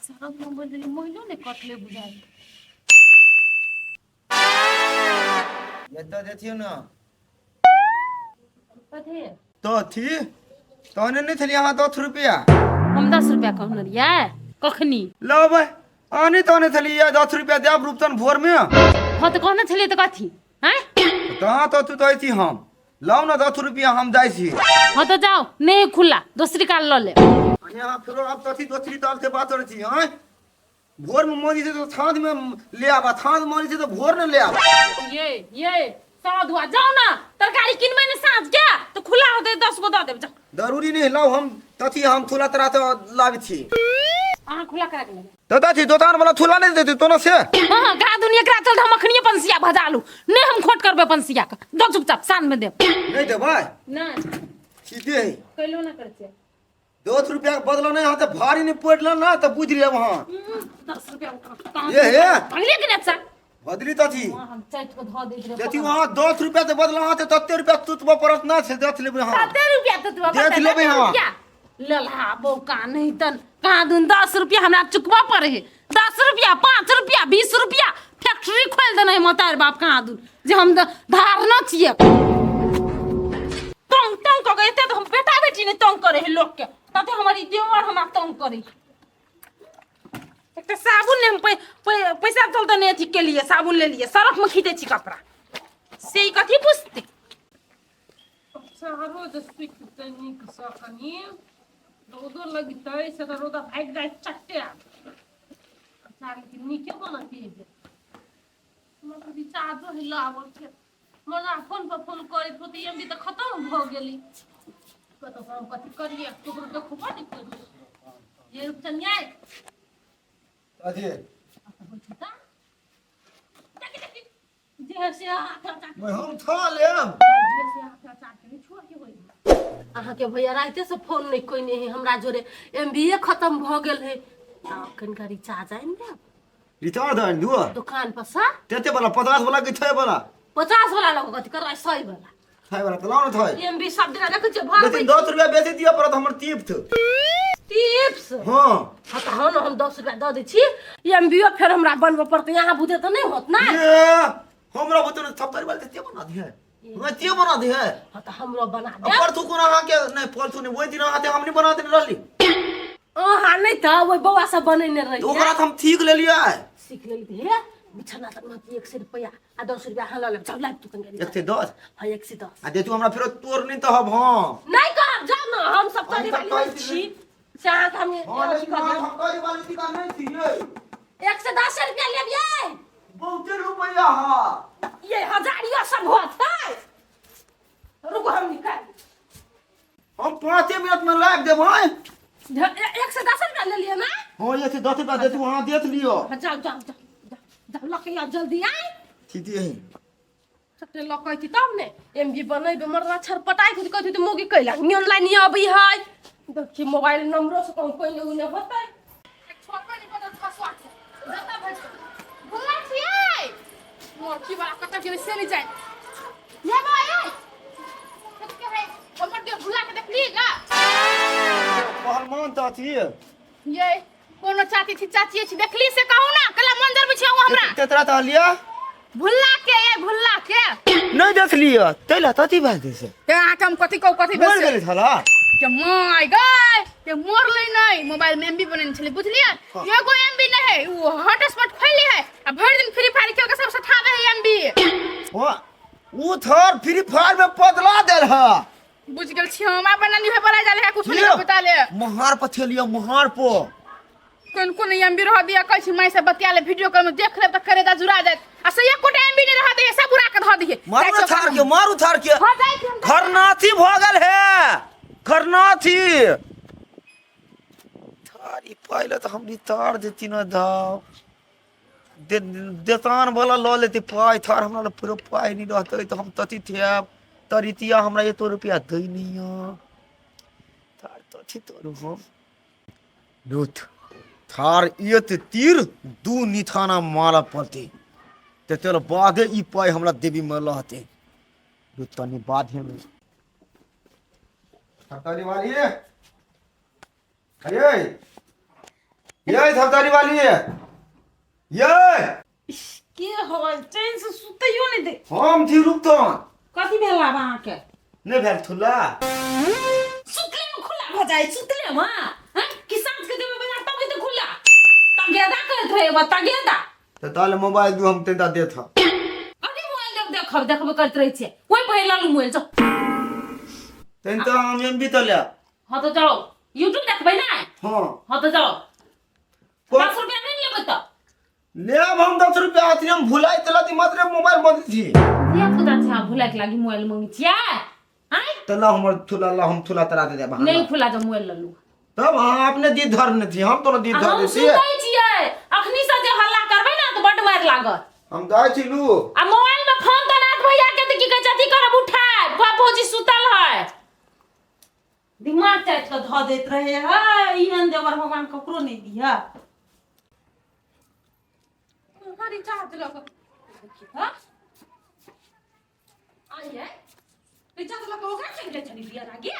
साँझमे बोलि देली महिलो नहि कटलै बुझाइ। एतऽ देखियौ ने। कथी? तो थी तहने नहि छलियै अहाँ 10 रुपया। हम 10 रुपया कहने रहियै कखनी? लेबै अहाँ तहने छलियै 10 रुपया देब रूपचन भोरमे। हँ, तऽ कहने छलियै तऽ कथी आँय? तहाँ तऽ तू दै छी, हम लाउ ने 10 रुपया, हम जाइ छी। हँ, तऽ जाउ, नहि खुला, दोसरी काल लऽ लेब। यहाँ फेरो आब कथी दोसरी ताल के बात करै छी? आँय, भोरमे मरी छै तऽ साँझमे ले आबा, साँझ मरी छै तऽ भोर ने ले आबा। ये साधुआ, जाउ ने, तरकारी किनबै ने साँझ के, तऽ खुला होतै, 10 गो दऽ देब, जाउ। जरूरी नहीं, लाउ, हम तथी हम थोड़ा तोरा तऽ लाबै छी। अहाँ खुला करा के लेबै? तऽ तथी दोकान वाला थोड़ा नहि देतै तो से। हाँ, गा दुनिया एकरा चलते हम अखनिये पंसिया भजा लू। नहि, हम खोट करबै पंसिया के, दो चुपचाप, साँझ में देब। नहि देबै? नहि। सीधे है। कैलो ना करै छियै। 10 रुपया के बदला नहीं, हाथ भारी नहीं पड़ल ना तऽ बुझि लेब अहाँ। 10 रुपया ये हे। पगले के अच्छा। बदली तथी। हम चैत को धऽ दैत रहे। देखी, वहाँ 10 रुपया के बदला अहाँ तते रुपया तुतबऽ पड़त ना से देख लेबै अहाँ। कते रुपया तो तू? देख लेबै हम। ललहा बौका नहीं तन कहाँ दून 10 रुपया हमरा चुकबऽ पड़े है। 10 रुपया, 5 रुपया, 20 रुपया, फैक्ट्री खोलि देने है मतार बाप कहाँ दून जे हम धारना छियै। तंग तंग कऽ के एते तऽ हम बेटा बेटी नहि तंग करे है लोकके, तते हमर ई देवर हमरा तंग करे। एकटा साबुन ने हम पैसा चलते नहि अथी केलिए, साबुन लेलिए, सरफमे खींचै छी कपड़ा, से ई कथी पुछतै? चारो जे सुखतै नीकसँ, कनि रौदो लगतै से तऽ रौदा भागि जाइ चट्टे। आब अचार लेकिन नीके बनत एहि बेर। हमरा तऽ रिचार्जो है लागल छै। मजा फोन पर फोन करैत होतै, एम बी तऽ खतम भऽ गेली। कतऽ हम कथी करियै? ककरो देखबो नहि करियै। ये रूपचनिया। अथी। होइ छै तऽ देखी देखी जे से हाथ अचार। मैं हम था लेब। जे से हाथ अचार के नहि छुअ के होइ। अहाँके भैया राइते से फोन नहि कयने है हमरा जोरे, एम बी ए खत्म भऽ गेल है, आ कनिका रिचार्ज आनि देब। रिचार्ज आनि दिअ? दोकान पर से। तेते वाला, 50 वाला कि 6 वाला? 50 वाला लऽ कऽ कथी करबै? 100 वाला। 6 वाला तऽ लाउ ने 6। एम बी सब दिना देखै छियै भरबै। लेकिन 10 रुपया बेसी दिअ पड़त, हमर टिप्स। टिप्स? हँ। हँ, तऽ हँ ने, हम 10 रुपया दऽ दै छी। एम बी ओ फेर हमरा बनबऽ पड़तै, अहाँ बुझे तऽ नहि होत ने। ये हमरा बुते थप्पड़ वाले ते बना दिहे, हमरा ते बना दिहे। हँ, तऽ हमरो बना आ देब। परसू कोना अहाँके नहि, परसू नहि, ओहि दिन अहाँके हम नहि बना देने रहली? अहाँ नहि तऽ ओहि बौआ सब बनेने तऽ रहियै। ओकरा तऽ हम ठीक लेलियै। सीख लेली हे। बिछौना तक महत 100 रुपया आ 10 रुपया अहाँ लऽ लेब। जाउ, लाबि तू कनिका। 110। हँ, 110। आ देतू हमरा, फेरो तोर नहि तहब। हँ। नहि कहब, जाउ ने, हम सब हम तोरे सब वाली कहै नहि छी। छी से अहाँके हम हँ, अथी लेकिन कऽ देब। हम कहै वाली टीका नहि छियै। 110 रुपया लेबियै। बहुते रुपैआ हा। ये हजारियो सब होतै, रुकू, हम निकाल हम 5 मिनट में लाबि देबै। 110 रुपया लेलियै ने? हँ, 110 रुपया देतू, अहाँ देख लियौ। हाँ, जाउ जाउ जाउ जाउ जाउ, लऽ के आउ जल्दी आइ। ठीके है। सबटे लऽ के अयती तब ने एम बी बनेबै। मरला छरपटाइ खुद कहती तऽ मोगी कैला ऑनलाइन अबै है। देखी, मोबाइल नंबरो से कहूँ कोइ ने होतै। छोटो नहीं पता खसवा के जता भेज भुला छियै मोरकी वाला कतऽ गेलै से नहीं जाए। ये बा ये कथी के है हमर देह भुला के देखलिएगा? पहलवान तऽ अथी। ये कोनो चाची छी, चाची छी, देखली से कहू ना, कला मंजर में छी हमरा। तेतरा तऽ लिअ। भुला के, ये भुला के। नहि देखलियै तै ला तथी भए गेल से। ते अहाँके हम कथी कहू, कथी मरि गेलै छला? के my गय के मरलै नहीं, मोबाइल में एमबी बनेने छलै, बुझलियै? एगो एमबी नहीं है, उ हॉटस्पॉट खोलले है आ भरि दिन फ्री फायर खेल के सब सठा दे है एमबी। हँ, ओ थर फ्री फायर में बदला देल है। बुझ गेल छी हम, आ बना नहीं है बड़ा जाले है कुछ नहीं बता ले। महार पर थेलियो, महार पर। कोन कोन एमबी रह दिया? कहै छी माय से बतिया ले वीडियो कॉल में, देख लेब त करेजा जुड़ा जायत, आ से एकोटा एमबी नहीं रह दे, सब उड़ा के धऽ दिए। मारू ने थार के, मारू थार के। हो जाइ छी हम। खरनाथी भऽ गेल है, खरनाथी थारी। पहिले तऽ हम तार देती न दाव दे, देतान वाला लऽ लेती पाइ थार। हमरा लग पूरा पाइ नहि रहतै तऽ हम तथी थेब तरितिया, हमरा एको रुपया दै नहि यऽ थार तथी तरू हम लूथ थार एक तीर दू निथाना मारऽ पड़तै, तेकर बादे ई पाइ हमरा देवी में रहतै। दू तनी बाधे में सरकारी वाली, अरे ये थपतारी वाली है ये। के हो चैन से सुतैयो नहीं दे। हम थी रुकतन। कथी भेल आब अहाँके? नहीं भेल थुला। सुतले में खुला भऽ जाइ सुतले में हैं कि साँझ के देबै बाजार तब हेतै खुला। तगेदा करैत रहे बा तगेदा। तो ताले मोबाइल दू हम तेंता देत ह। अरे मोबाइल देब देखब देखबे करैत रहै छियै ओहि पहिला लू मोबाइल जाओ। तेंता हम एम बी तले। हाँ तो जाओ यूट्यूब देखबै ना। हाँ हाँ तो जाओ। कौन 10 रुपया नहीं लेबै तऽ? लेब हम 10 रुपया अथी हम भुलाई तेला ती मात्र मोबाइल बंद थी। धिया पुता छै अहाँ भुलाके लागी मोबाइल मंगै छियै आँय? तो ला हमर थुला ला हम थुला तरा दे दे बहाना। नहीं खुला जब मोबाइल ललू। तब अहाँ अपने दी धरने थी हम तो दी आ धर हम दे सुतै छियै अखनी से जे हल्ला करबै ना तऽ बड्ड मारि लागत। हम जाइ छी लू। आ मोबाइल में फोन तऽ नाथ भैया के तऽ की कहै छै अथी करब उठायब कहब भौजी सुतल है। दिमाग चाटि कऽ धऽ दैत रहे है एहन देवर भगवान ककरो नहि दिह। कहाँ रिचार्ज लऽ कऽ हाँ आइए रिचार्ज लऽ कऽ ओकरा चलि गेल छली बिया लागी।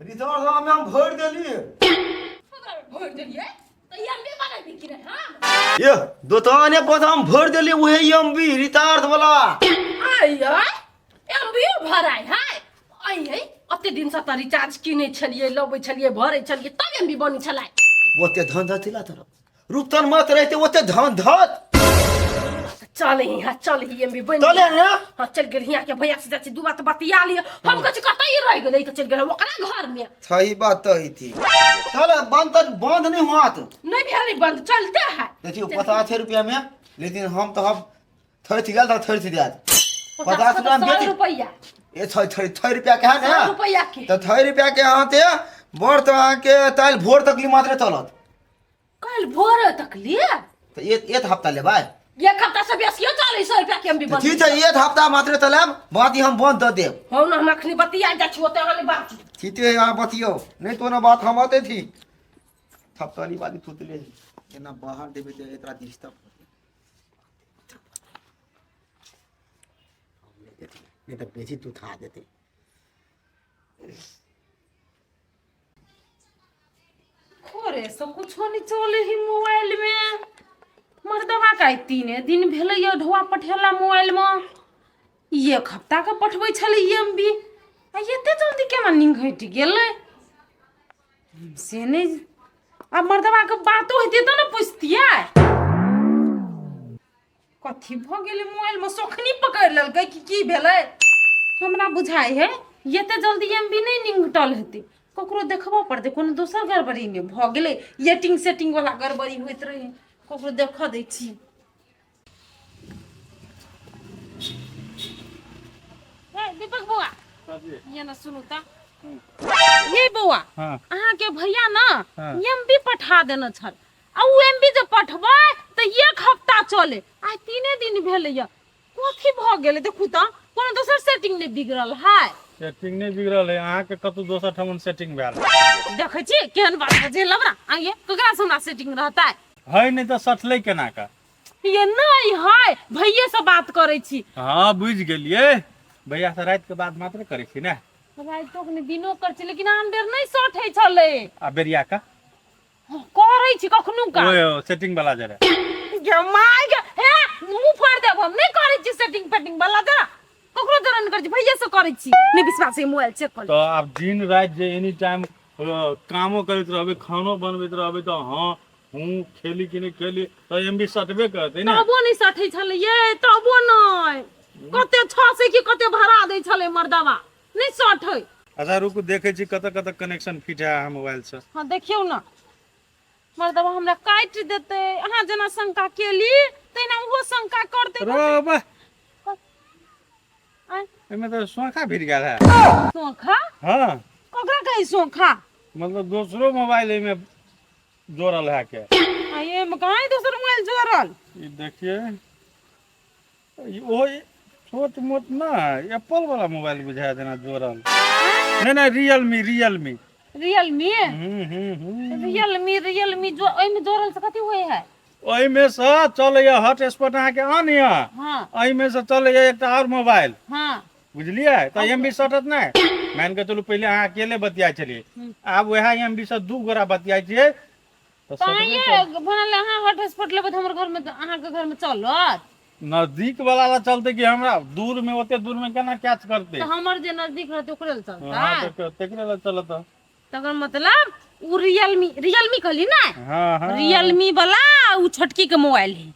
रिचार्ज हम हम भरि देली। ओकरा भरि देलियै तऽ ई एमबी बनेबी कि नहि हम? ये दोताने पर हम भरि देली उहे एमबी रिचार्ज वाला। आइए एमबी भराइ है आइए अते दिन से तऽ रिचार्ज किनै छलियै लबै छलियै भरै छलियै तब एमबी बनै छलै। ओते धन धतिला तरफ रुपतन मत रहते ओते धन धत। चल यहाँ चल ही एमबी बनि। चले ने। हाँ चल गेल हियाँ के भैया से जाइ छी दू बात बतिया लिअ। हम कहै छी कतऽ ई रहि गेलै तऽ चलि गेल ओकरा घर में। सही बात तो ही थी चल बंद तो बंद नहीं हुआ तो। नहीं भेलै बंद चलते है। देखियो 50 रुपया में लेकिन हम तो हम थोड़ी थी गेल था थोड़ी थी दिया 50 रुपया में 100 बेच रुपैया। ये थोड़ी थोड़ी थोड़ी रुपया के है 100 ना। रुपैया के। तो थोड़ी रुपया के अहाँ ते बड़ तो अहाँ के ताल भोर तक ली मात्र चलत। कल भोर तक लिए। तो एक एक हफ्ता लेबै। एक हफ्ता से बेसियो चलै 100 रुपया के एमबी तो बंद। ठीक है एक हफ्ता मात्र चलायब बाकी हम बंद दऽ देब। हम ना हम अखनी बतिया जाइ छी ओते अहाँ बात। ठीक है अहाँ बतियौ नहीं तो ना बात हम आते थी थपताली वाली थुतले एना बाहर देबे तऽ एकरा डिस्टर्ब नहीं तो बेसी तू खा देते। खोरे सब कुछो नहीं चले ही मोबाइल में मर्दबा का 3 दिन भेलै ये ढोआ पठेला मोबाइल में एक हफ्ता के पठबै छलै एम बी आ एते जल्दी केना निंघटि गेलै से नहि। आब मर्दबा के बातो हेतै तऽ ने पुछतियै कथी भऽ गेलै मोबाइल में सोखनी पकड़ि लेलकै कि की भेलै। हमरा बुझाइ है एते जल्दी एम बी नहि निंघटल हेतै ककरो देखबऽ पड़तै कोनो दोसर गड़बड़ी नहि भऽ गेलै एटिंग सेटिंग वाला गड़बड़ी होइत रहै ककरो देखऽ दै छी। हे दीपक बौआ ये ना सुनू तऽ ये बौआ। हाँ। अहाँके भैया ना हाँ। एम बी पठा देने छल आ ओ एम बी जे पठबै तऽ एक हफ्ता चले आइ 3 दिन भेलैया कथी भऽ गेलै देखू तऽ कोनो दोसर सेटिंग नहि बिगड़ल है। सेटिंग नहि बिगड़ल है अहाँके कतौ दोसर ठमन सेटिंग भेल। देखै छियै केहन बात बजे लबरा आइए ककरा से हमरा सेटिंग रहतै। है नहि तऽ सटलै केना कऽ? ये नहीं है भैये से बात करै छी। हाँ बुझि गेलियै भैया से राति के बाद मात्र करै छी ने। रातिक ने दिनो करै छी लेकिन आन बेर नहि सठै छलै। आ बेरिया का? करै छी कखनो का। ओ सेटिंग वाला जरा। गे my गे हे मुंह फोड़ देब हम नहीं करै छी सेटिंग पेटिंग वाला जरा ककरो जरा नहीं करै छी भैये से करै छी नहीं विश्वास है मोबाइल चेक कर। तऽ आब दिन राति जे एनी टाइम कामो करैत रहबै खानो बनबैत रहबै तऽ हाँ हूँ खेली कि नहि खेली तऽ एम बी सटबे करतै ने। तबो नहीं सठै छलै ये तबो नहीं कते 600 की कते भरा दै छलै मर्दवा नहीं सठै। अच्छा रुकू देखै छी कतऽ कतऽ कनेक्शन फिट है अहाँ मोबाइल से। हाँ देखियौ ना मर्दवा हमरा काटि देतै अहाँ जेना शंका केली तहिना ओहो शंका करतै। रो बा। आँय, एहिमे तऽ सोखा भिड़ गेल है। सोखा? हाँ। ककरा कहै सोखा? मतलब दोसरो मोबाइल एहिमे जोड़ल है के। आ एहिमे कहाँ दोसर मोबाइल जोड़ल? ई देखिए ई ओ छोट मोट ना एप्पल वाला मोबाइल बुझाय देना जोड़ल नहीं नहीं रियलमी रियलमी। रियलमी? हम्म हम्म हम्म। रियलमी रियलमी जो ओहिमे जोड़ल से कथी होइ है? ओहिमे से चलैया हॉटस्पॉट अहाँके ऑन यऽ। हाँ। एहिमे से चलैया एकटा और मोबाइल। हाँ। बुझलियै तऽ एम बी सटत नहि। मान के चलू पहिले अहाँ अकेले बतियाइ छलियै, आब वएह एम बी से 2 गोरा बतियाइ छियै तऽ तऽ सटबे ये बनल अहाँ हॉटस्पॉट लेबै तऽ हमर घरमे तऽ अहाँके घरमे चलत? नजदीक वाला ला चलते कि हमरा दूर में, ओते दूर में केना कैच करते? तऽ हमर जे नजदीक रहतै ओकरे लए चलतै। हाँ, तऽ तेकरे ला चलत। तकर मतलब उ रियलमी, रियलमी कहली ना? हाँ हाँ। रियलमी वाला उ छोटकी के मोबाइल है,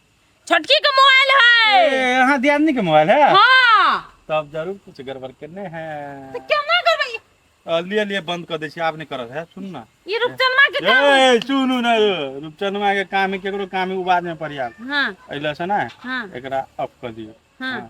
छोटकी के मोबाइल है। ए, अहाँ दियादनी के मोबाइल है? हाँ। तब जरूर कुछ गड़बड़ करने है। तऽ केना करबै? लिए लिए, बंद कर दै छी, आब नहीं करत है। सुन ना, ई रूपचनमा के काम। ए सुनू ना, रूपचनमा के काम है, केकरो काम है, उ बाद में पड़िया। हाँ। अइला से ना। हाँ। एकरा ऑफ कर दियौ। हाँ,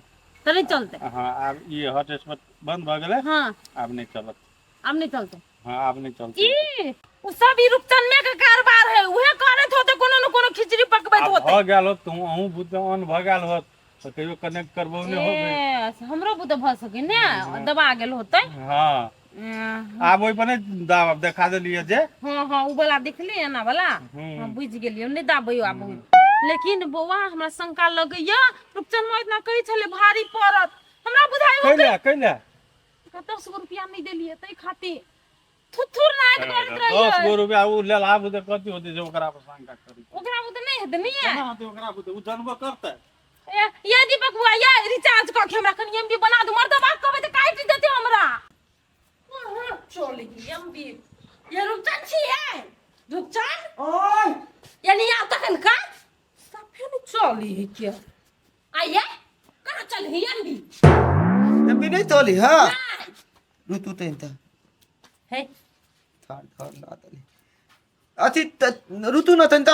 तऽ नहीं चलते? हाँ, आब ई हॉटस्पॉट बंद भऽ गेलै। हाँ। आब नहीं चलत। आब नहीं चलते? हाँ, आब नहीं चलते। ई उ सब ई रूपचनमे के कारोबार है, उहे करैत होते, कोनो न कोनो खिचड़ी पकबैत आब होते। भऽ गेल होत, तू अहूँ बुते ऑन भऽ गेल होत तऽ कहियो कनेक्ट करबौ नहि होबै। ए, हमरो बुते भऽ सकै ने, दबा गेल होतै। हाँ। आब ओहि पर नहि दाब, देखा देलियै जे। हाँ हाँ, उ वाला देखली, एना वाला। हाँ, बुझि गेलियै, नहि दाबै आब। लेकिन बौआ, हमरा शंका लगैया, रूपचनमा इतना कहै छलै भारी पड़त, हमरा बुझाइ कैला कैला? 10 गो रुपया नहि देलियै ताहि खातिर थुथुर नाच करैत रहियै। 10 गो रुपया उ लेल आब तऽ कथी होतै जे ओकरा पर शंका करी? ओकरा बुते नहि हेतै, नहि? केना होतै ओकरा बुते? उ जानबो करतै। ए ये दीपक बुआ, ये रिचार्ज कऽ के हमरा कनि एमबी बना दू, मर्दबा कहबै तऽ काटि देतै हमरा। कहाँ चल गेली एमबी? ये रुपचन छियै, रुपचन? ओय। यानी आब तखन का साफे नहीं चली है क्या? आइए, कहाँ चल ही एमबी? एमबी नहीं चली? हाँ, रुतु तैन त है। थार थार ला देली अथी रुतु न तैन त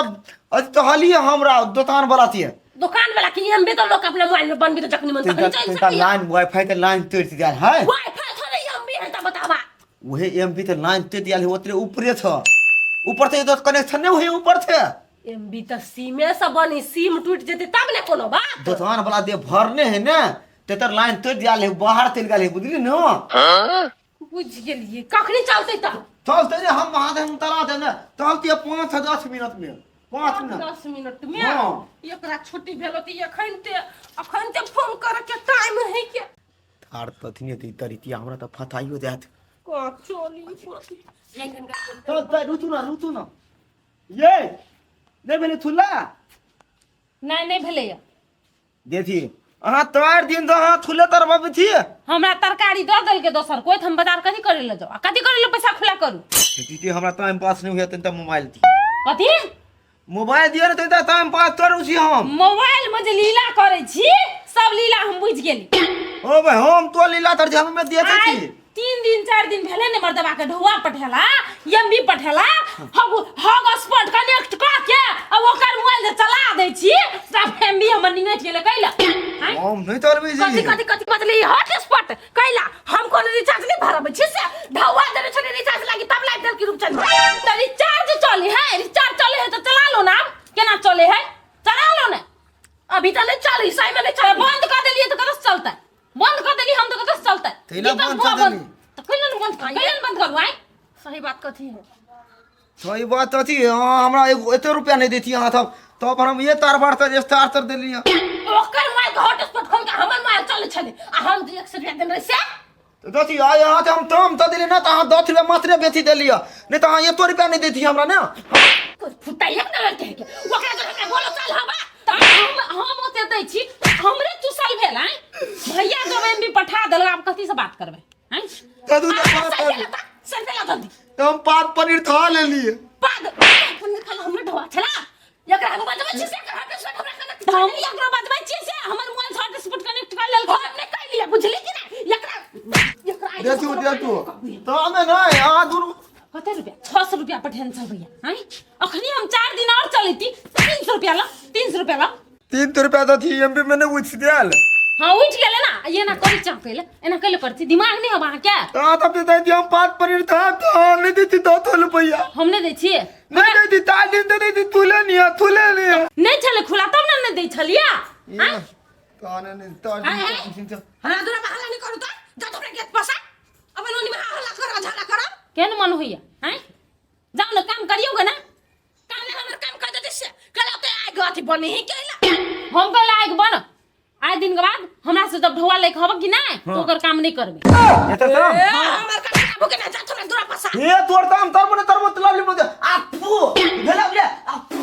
अथी तो हलिए हमरा दोकान वाला थिए। दुकान वाला की एमबी तो लोग अपना मोबाइल में बनबी तो जखनी मन तखनी चल तैन सकैया। लाइन वाईफाई के लाइन तोड़ दिया है। वाईफाई थोड़े एमबी है त बतावा। वही एमबी के लाइन तोड़ दिया है, ओतरे ऊपरे छ, ऊपर से तो कनेक्शन नहीं वही ऊपर से। एमबी त सीमे से बनी, सीम टूट जेते तब ने कोनो बात। दोकान वाला दे भरने है ने, तेतर लाइन तोड़ दिया है, बाहर चल गेल है, बुझली न? बुझ गेलिए। कखनी चलते त? चलते ने, हम वहां से हम तरा दे ने, चलती 5 10 मिनट में, 5 मिनट। 10 मिनट में? हाँ। एकरा छुट्टी भेलो त एखन ते अखन ते फोन करे के टाइम है के? थार तथिने त तरितिया हमरा त फताइयो देत। का चली एखन? चल त रुतु ना, रुतु ना, ये नहीं भेलै थुल्ला? नहि, नहि भेलैया। देखी, अहाँ तार दिन तऽ अहाँ थुले तरबाबै छी। हमरा तरकारी दऽ देलकै दोसर कोइ, तऽ हम बाजार कथी करै लए जाउ आ कथी करै लए पैसा खुला करू? दीदी, हमरा टाइम पास नहीं हुआ तनिटा मोबाइल दी। कथी? मोबाइल दिअ ने तनिटा, टाइम पास करू छी हम। मोबाइल में जे लीला करै छी, सब लीला हम बुझि गेली। ओ भाई, हम तो लीला तर हम में दिए आइ छी। 3 दिन 4 दिन भेलै ने मर्दबा के ढौआ पठेला, एमबी पठेला, हग हग स्पॉट कनेक्ट कऽ के आ ओकर मोबाइल जे चला दै छी, सब एमबी हमर निंगैठ गेलै। कैला आँय? हम नहीं तरबै कथी? छी। कथी कथी बदली हॉटस्पॉट कैला? हम कोनो रिचार्ज नहीं भरबै छी से ढौआ देने छलै रिचार्ज लागी, तब लाइट देल की रूपचंद। तऽ रिचार्ज चले है, रिचार्ज चले है तऽ चला लो ना। आब केना चले है, चला लो ने। अभी तऽ नहीं चली, सही में नहीं तऽ चली। बंद कऽ देलियै तऽ कतऽ से चलतै? बंद कऽ देली हम तऽ कतऽ से चलतै? तैला दीपक बंद बुआ कऽ देली। तऽ कैला ने बंद, कैला ने बंद करू आइ? सही बात कथी है? सही बात अथी अहाँ हमरा एगो एते रुपया नहीं देती अहाँ, तब तब हम ये तार बार तर स्टार तर देली। ओकर मोबाइल के हॉटस्पॉट खोल के हमर मोबाइल चलै छलै आ हम जे 100 रुपया देने रही से। दथी आइ अहाँ तऽ हम तम तऽ देली ना, तऽ अहाँ 10 रुपया मात्रे बेची देली, नहीं तऽ अहाँ एको रुपया नहीं देती हमरा ने। फुटाइए ने लड़के के, ओकरा जब हमरा बोलो चल हवा। तऽ हम ओते दै छी, हमरे चुसल भेल आइ? भैया जब एमबी पठा देलक, आब कथी से बात करबै आँय? कदू तऽ बात करू। सर देला जल्दी। तऽ हम पात पनीर खा लेलियै। पाद पनीर खाला हमरे ढोआ छला, एकरा हम बजबै छी से एकर हॉटस्पॉट हमरा कनेक्ट। तऽ हम एकरो बजबै छियै से हमर मोबाइल से हॉटस्पॉट कनेक्ट कर लेलकै। हम नहि कैलियै, बुझली कि नहि? एकरा एकरा आइ देतू देतू तऽ हमे नहि, अहाँ दुनू। कते रुपया? 600 रुपया पठेने छल भैया आँय? अखनी हम 4 दिन और चलैती। 300 रुपया ल, 300 रुपया ल। 300 रुपया दथी, एमबी में नहीं उठि देल। हाँ, उठि गेलै ना। एना करी चापै ले, एना कैले करै छी, दिमाग नहि हब अहाँके? तऽ अहाँ तब देती, हम पात पनीर था तऽ अहाँ नहीं देती 10 रुपया। हम नहि दै छियै? नहीं देती, तार दिन दे देती, तुले नहीं है, तुले नहीं है। नहि छलै खुला तब ने नहि दै छलियै आँय? तऽ नहीं तार आँय, आँय। दिन हमरा दूरा में हल्ला नहीं करू तऽ जा तोरा गेट पसा अपन ओनी में हल्ला कर झगड़ा कर। केहन मन होइया आँय? जाउ ने, काम करियौ गे ने। काले हमर काम कर देते से कल ओते आइ गथी बनी ही कैला। हम कहले आगि बन, आइ दिन के बाद हमरा से जब ढौआ लैके हब कि नहि, तो ओकर काम नहि करबै। एतऽ ए, हमर काम बाबू के ना जा थोड़ा दूरा पसा। हे तोर त हम तरबो ने तरबो त लवली बोल आ फू भेला रे आ फू।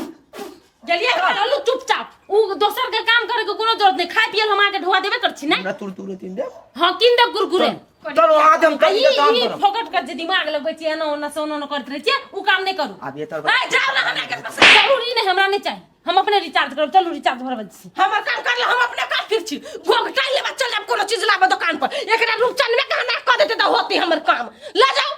गेलिए चलू चुपचाप, उ दोसर के काम करे के कोनो जरूरत नहीं। खाय पियल हम आके ढोआ देबे कर छी ना। हमरा तुरतुरे तीन दे। हां, किन दे कुरकुरे। चलो आज हम आ कल ई के काम ई करब। फोकट के जे दिमाग लगबै छी, एना ओना से ओना ओना करैत रहै छियै, उ काम नहीं करू। आब ये तर ए जाओ ना हमरा के पास। जरूरी नहीं, हमरा नहीं चाहिए, हम अपने रिचार्ज करब। चलू, रिचार्ज भरबै छी। हमर काम कर ले, हम अपने काम फिर छी। घोघ टाइल लेबा चल जाब, कोनो चीज लाबे दुकान पर। एकरा रूपचन में कहना कह देते त होती हमर काम। ले जाओ।